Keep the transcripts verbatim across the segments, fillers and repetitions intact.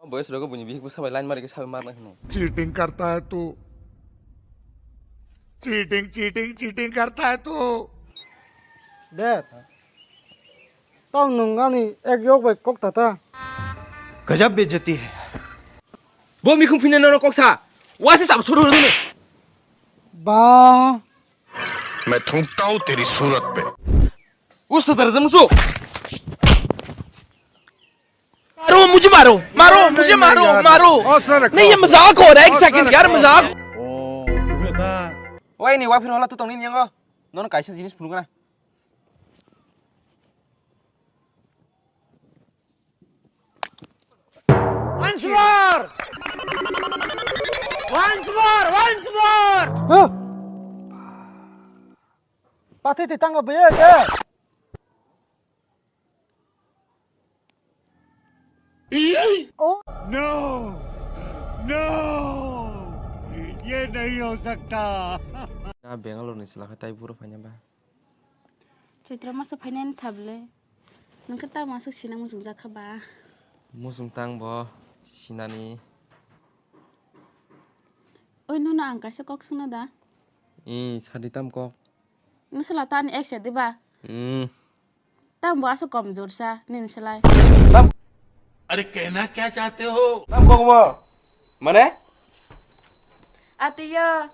Boyos rogo buini bihik bwsa bai line mari khe sabai marna hino. Cheating karta hai tu. Cheating, cheating, cheating karta hai tu. De. Tao nwng ani ek yok bai kok tata. Gajab bejati hai. Bo mikhung phine nono kok sa. Wasi sab suru hunu. Ba. मैं थूकता हूँ तेरी सूरत पे। Usta dar jamusu. मारो, मुझे मारो, मारो, मुझे मारो, मारो। नहीं, ये मजाक हो रहा है, एक सेकंड यार, मजाक। Wai ni wafir hola tu tongni niyango. Nono kaisa jinis phunukna. Once more! Once more! Once more! Huh? Pati ti tanga beye ke? Oh. No! No! ये नहीं हो सकता। Na Bangalore ni sila khe tai buro phaina ba. Chaitra masa phainani sable. Nang khe tamo aswk sinang muchungjak kha ba? Muchung tang bo sinani. Oi, nono ang kaisa kok swngna da? I, sadi tam kok. Nwswla ta ani ek se diba? Hmm. Tam bo aswk komjor sa, nini slai. Tam. अरे कहना क्या चाहते हो? Tam kok bo? Mane? Atiyo,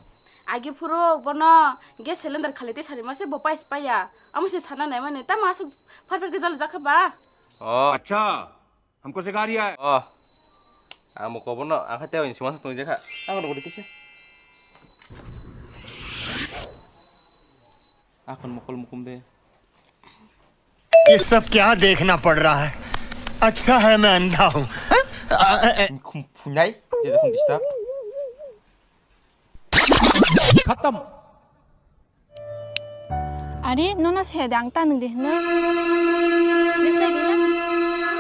agi phuru bono gas cylinder khali tei sari mase bo pais paya. Amo se sana nai mane, tam aswk phat phat ke jol jakha ba? Oh. अच्छा, हमको सिखा रिया है। Oh. Ang bo kobono, ang kha tei sima sa tong jakha. Ang rogori tise. Akon mokol mukum de. ये सब क्या देखना पड़ रहा है? अच्छा है मैं अंधा हूँ। Khum phunai, dia khum disturb. खत्म। Are, nono se de ang ta nwng de hwno. Ni slai di la.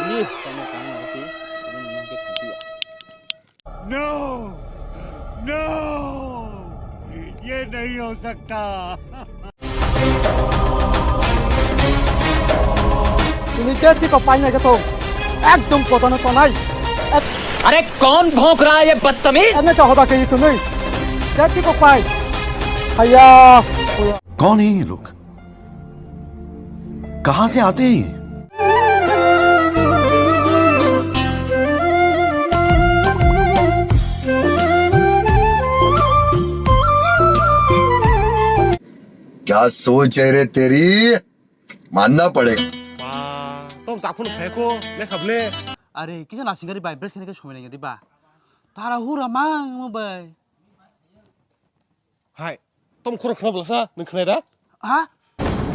Ni, tamo tamo ti, tamo nang ke khati ya. No! No! ये नहीं हो सकता। Tini je tiko painai khe thung. Ekdom kotano tonai. अरे कौन भौंक रहा है ये बदतमीज? Ene to hoda ke tunui. Je tiko pai. Haya. कौन है ये लोग? कहाँ से आते हैं ये? क्या सोच है रे तेरी? मानना पड़ेगा। Ba, tom takhun pheko, lekha ble. Are, kisa nasingari bai, bres khene ke somai nang di ba. Tara hura mang mo bai. Hai, tom khoro khna blasa, nang khnai da? Ha?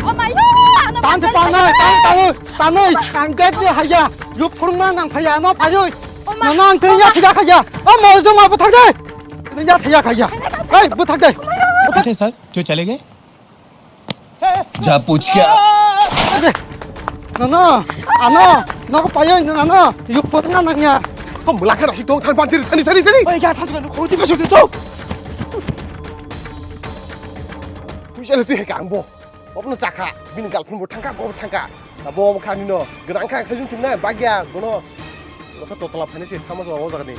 Oh my God! Tan se panai, tan, tan, tanai, ang det ni haya, yup phurungma nang phaya, no phayoi. Oh my. Nana ang tini ya thiya khaya. Oh mo joma buthak de. Tini ya thiya khaya. Hey, buthak de. Buthak de, sir, jo chale gaye? जा पूछ क्या? Nana, ano, nako payo nana, yuk potna nangya. Tom belakang rasi tong than pantir tani tani tani. Oi ya than suka khoti ka suka to. Puisa le tu he kang bo. Obno chakha, bini girlfriend bo thangka, bo thangka. Na bo kha nino, gwnang kha khajun singna bagya, bono. Nokha totla phane se thama so o jaga ni.